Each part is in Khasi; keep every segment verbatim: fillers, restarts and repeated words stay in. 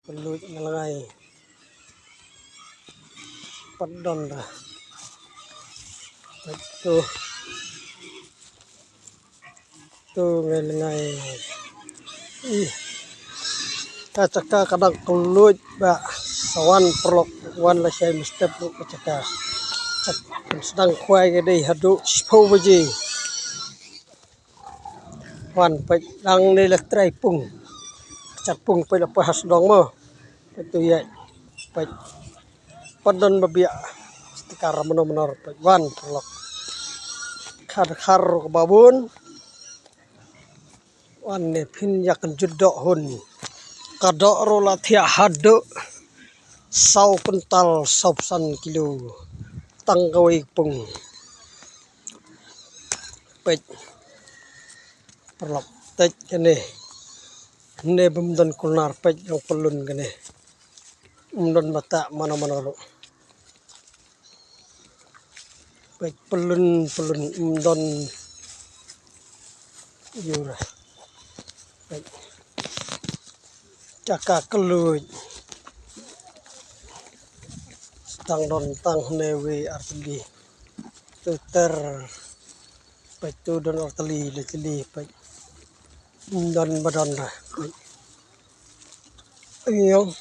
Pynlut nga lyngai. Pat don ra. Pat tu. Tu nga lyngai. Ih. Ka jaka ka dang kylluid ba sa wan paralok, wan lashai mynstep ruh ka jaka. Jaka sdang khwai ka dei haduh shiphew baje. Wan peit dang ne la trai pung. Ka jaka pung peit la poi ha sdong mo. Peit tu ïa. Peit. Pat don ba biang. Stikar mano mano peit wan paralok. Khar khar ruh ba bun. Wan ne phin ïa kynjut doh hun. Ka doh ruh la thiah haduh saw kuntal saw phew san kilo. Tang kawei ka pung. Peit. Paralok. Peit kane. Ne bym don kulnar peit dang pyllun kane. Ym don mata mano mano ruh. Peit pyllun pyllun ym don. Ïura. Peit. Jaka kylluid. Tang don tang hynne wei ar tylli. Tu ter. Peit tu don ar tylli, lai tylli peit. Don ba don ra. Peit. Ïong.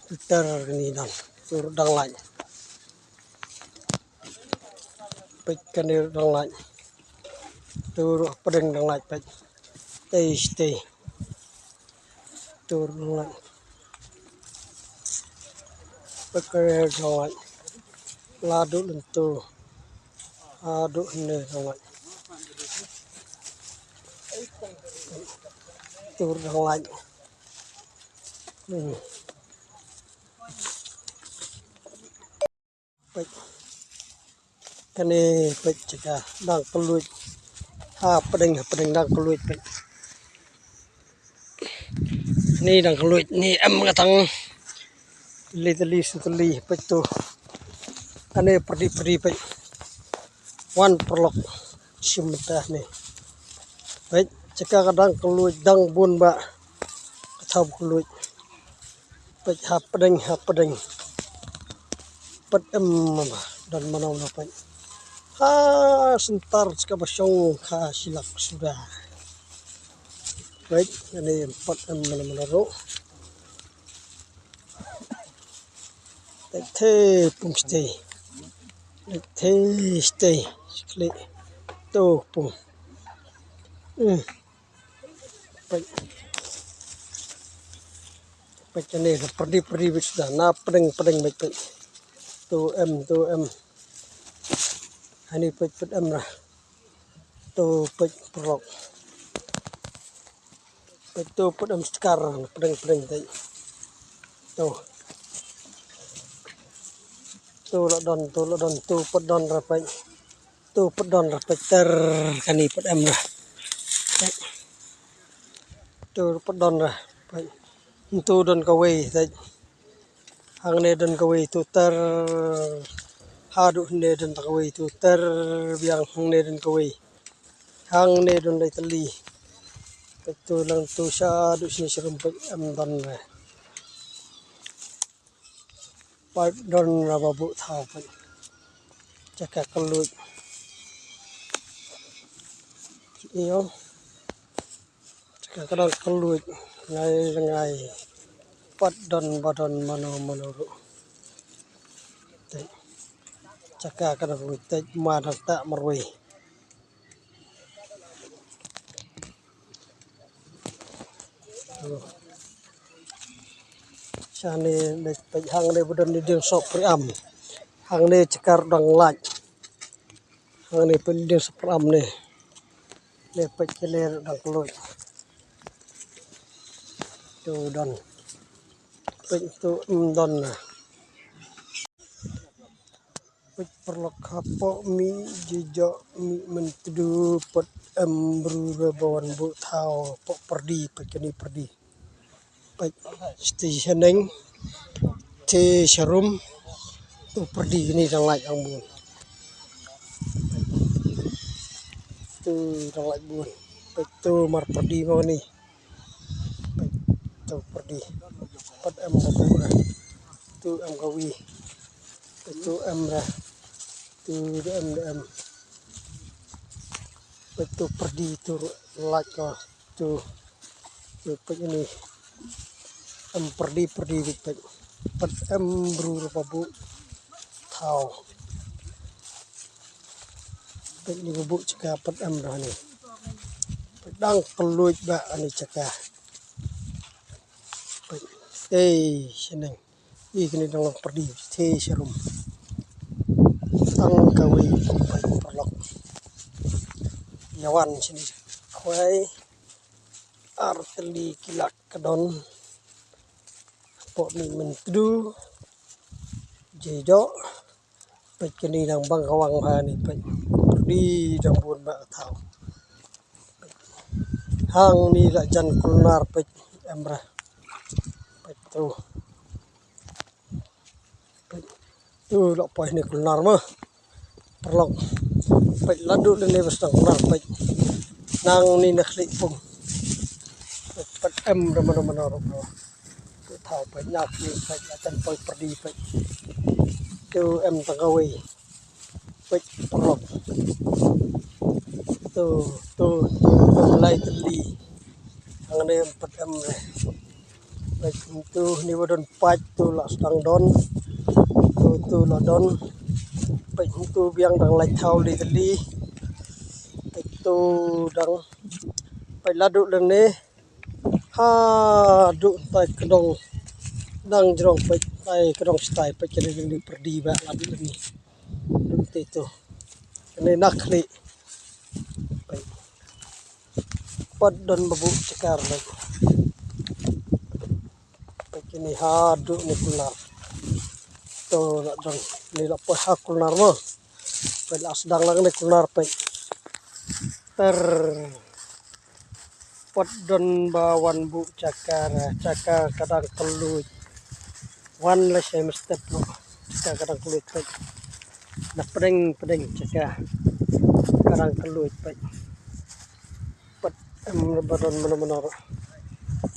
Tu ter kane don. Tu ruh dang lait. Peit kane ruh dang lait. Tu ruh pdeng dang lait peit. Tei tei. Tu ruh dang lait. Peit kane ruh dang lait. La duh lyntu. La duh hynne dang lait. Tu ruh dang lait. Hmm. Peit. Kane peit jaka dang kylluid. Ha pdeng ha pdeng dang kylluid peit. Ni dang kylluid ni em nga tang. Tylli tylli shu tylli peit tu. Kane pyrdi pyrdi peit. Wan paralok. Shim mynta ni. Peit jaka ka dang kylluid dang bun ba. Ka thaw kylluid. Peit hapdeng hapdeng. Pat em ma ba don mano mano peit. Ha center jaka ba shong ka shilak suda. Peit kane pat em mano mano ruh. Peit te pung stei. Peit te stei. Klik. Tu pung. Hmm. Peit. Peit kane ka pyrdi pyrdi beit suda na pdeng pdeng beit peit. Tu em tu em. Hani peit peit em ra. Tu peit paralok. Peit tu peit em stikar pdeng pdeng peit. Tu. Tu la don tu la don tu peit don ra peit. Tu peit don ra peit ter kane peit em ra. Tu peit don ra peit. Tu don kawei peit. Hangne don kawei tu ter. Haduh ne don kawei tu ter. Biang hangne don kawei. Hangne don lai tylli. Peit tu lang tu shaduh shane sharum peit em don re. Peit don ra ba buh thaw peit. Jaka kylluid. Ïo. Jaka ka dang kylluid. Ngai ngai. Pat don ba don mano mano ruh. Te. Jaka ka dang kylluid te ma dang tak marwei. Shane dei peit hangne ba don ni dieng sop pri am. Hangne jaka dang lait. Hangne peit dieng sop pri am ne. Ne peit kane dang kylluid. Tu don. Peit tu em don na. Peit paralok hapoh mih jijok mih myntdu pat em bru re ba wan buh thaw hapoh pyrdi peit kane pyrdi. Peit shatei shaneng te sharum tu pyrdi kane dang lait ang bun. Tu dang lait bun. Peit tu mar pyrdi mo kane. Peit Pyrdi. Pat em ka buh ra. Tu em ka wi. Tu em ra. Tu da em da em. Peit tu pyrdi tu lait ko. Tu. Tu peit ini. Em pyrdi pyrdi peit. Pat em bru ra ba buh. Thaw. Peit ni ka buh chaka pat em ra ni. Peit dang kylluid ba ani chaka. Peit. Ei, shaneng. Ih, kane dang long pyrdi, te sharum. Tang kawei, peit paralok. Ïa wan shane. Khwai. Ar tylli ki lak ka don. Pok ni myntdu. Jejo. Peit kane dang bang kawang bha ni peit. Pyrdi dang bun ba thaw. Hangne la jan kulnar peit em ra. Peit tu. Peit tu la poi ni kulnar ma. Paralok. Peit la duh lane ba sdang kulnar peit. Nangne na khlieh pung. Peit em ra mano mano ruh. Tu thaw peit na khlieh peit la jan poi pyrdi peit. Tu em tang kawei. Peit paralok. Tu, tu, tu, tu lai tylli. Hangne em pat em re. Peit tu ni ba don pait tu la sdang don. Tu, tu la don. Peit tu biang dang lai thaw li tylli. Peit tu dang. Peit la duh lane. Haduh tai ka dong. Dang jrong peit tai ka dong stai peit kane dang di pyrdi ba la duh lane. Duh te tu. Kane na khlieh. Peit. Pat don ba buh chakar lagi. Peit kine haduh ne kulnar. To la don ne la poi ha kulnar mo. Peit la sdang lang ne kulnar peit. Ter. Pat don ba wan buh chakar, chakar ka dang kylluid. Wan la shai mestep lo. Chakar ka dang kylluid peit. Na pdeng pdeng chakar ka dang kylluid peit. Pat em ba don mano mano.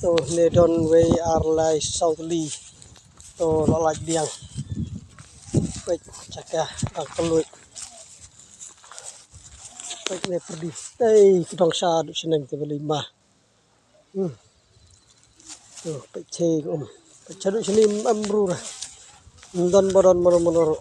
To ne don wei ar lai saw tylli. To la lait biang. Peit chakar dang kylluid. Peit ne pyrdi. Tei ki dong sha duh shneng te bali ma. Hmm. To peit che um. Peit che duh shini em bru ra. Don ba don mano mano ro.